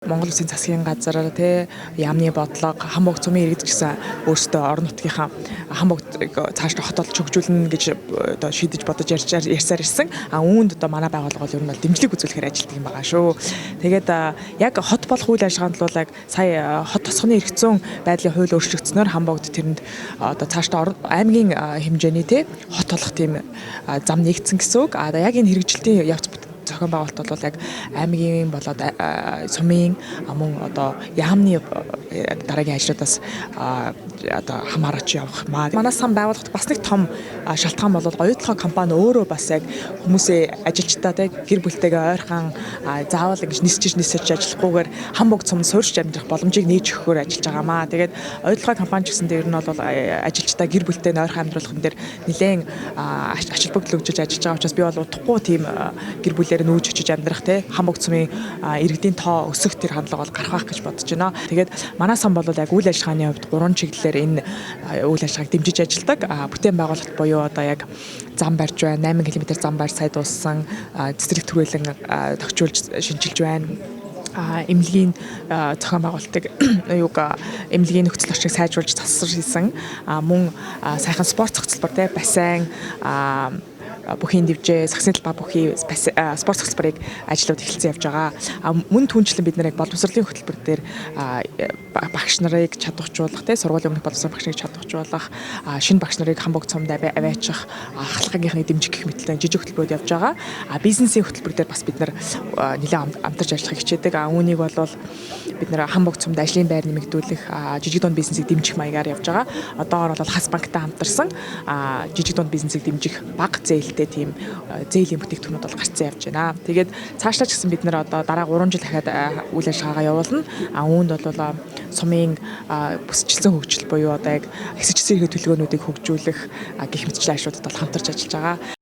Монгол Улсын засгийн газар, те, яамны бодлого, Ханбогд сумын иргэд ч гэсэн өөрсдөө орон нутгийнхаа Ханбогдыг цаашдаа хот болж хөгжүүлнэ гэж одоо шийдэж бодож ярьж ярьсаар ирсэн. А үүнд одоо манай байгууллага бол ер нь бол дэмжлэг үзүүлэхээр ажилладаг юм байгаа шүү. Тэгээд яг хот болох үйл ажиллагаанд бол яг сая хот тосгоны эрх зүйн байдлын хууль өөрчлөгдснөөр Ханбогд тэрэнд одоо цаашдаа аймгийн хэмжээний, те, хот болох тийм зам нээгдсэн гэсэн үг. А яг энэ хэрэгжилтийн явц зохион байгуулалт бол яг аймгийн болоод сумын, мөн одоо яамны дараагийн ажлуудаас одоо хамаарч явах маа. Манай сан байгууллагт бас нэг том шалтгаан бол Оюутолгой компани өөрөө бас яг хүмүүсээ, ажилчдаа, те, гэр бүлтэйгээ ойрхон, заавал ингэж нисчиж нисэж ажиллахгүйгээр Ханбогд сумд суурьшиж амьдрах боломжийг нээж өгөхөөр ажиллаж байгаа маа. Тэгээд Оюутолгой компани ч гэсэн дээр нь бол ажилчдаа гэр бүлтэй ойрхон амьдруулах дээр нэлээд ач холбогдол өгч ажиллаж байгаа учраас би бол удахгүй тийм гэр бүлээр нүүж очиж амьдрах, те, Ханбогд сумын иргэдийн тоо өсөх тэр хандлага бол гарах байх гэж бодож байна. Тэгээд манай сан бол яг үйл ажиллагааны хувьд гурван чиглэлээр энэ үйл ажиллагааг дэмжиж ажилладаг. Бүтээн байгуулалт буюу одоо яг зам барьж байна. 8 км зам барьж сая дууссан, цэцэрлэг түрээлэн тохижуулж шинчилж байна, эмнэлгийн зохион байгуулалтыг юуг эмнэлгийн нөхцөл орчныг сайжруулж засвар хийсэн, мөн сайхан спорт цогцлбор, те, бассейн, бүхийн дэвжээ, сагсны талбай бүхий спорт цогцлборыг ажлууд эхэлсэн явж байгаа. Мөн түүнчлэн бид нар яг боловсролын хөтөлбөр дээр багш нарыг чадваржуулах, те, сургуулийн өмнөх боловсрол багш нарыг чадваржуулах, шинэ багш нарыг Ханбогд сумд аваачих, ахлагынхны дэмжих гэх мэтлэн жижиг хөтөлбөрүүд явж байгаа. Бизнесийн хөтөлбөр дээр бас бид нар нэлээд амтарч ажиллахыг хичээдэг. Үүнийг бол бид нар Ханбогд сумд ажлын байр нэмэгдүүлэх, жижиг дунд бизнесийг дэмжих маягаар явж байгаа. Одоогор бол Хас банктай хамтарсан жижиг дунд бизнесийг дэмжих бага зээлтэй тийм зээлийн бүтээгдэхүүнүүд бол гарцсан явж байна. Тэгээд цаашдаа ч гэсэн бид нар одоо дараа 3 жил дахиад үйл ажиллагаагаа явуулна. А үүнд бол сумын бүсчилсэн хөгжил буюу одоо яг хэсэгчсэн эрхээ төлөвлөгөөнүүдийг хөгжүүлэх гэх мэтчлэн ажлуудад бол хамтарч ажиллаж байгаа.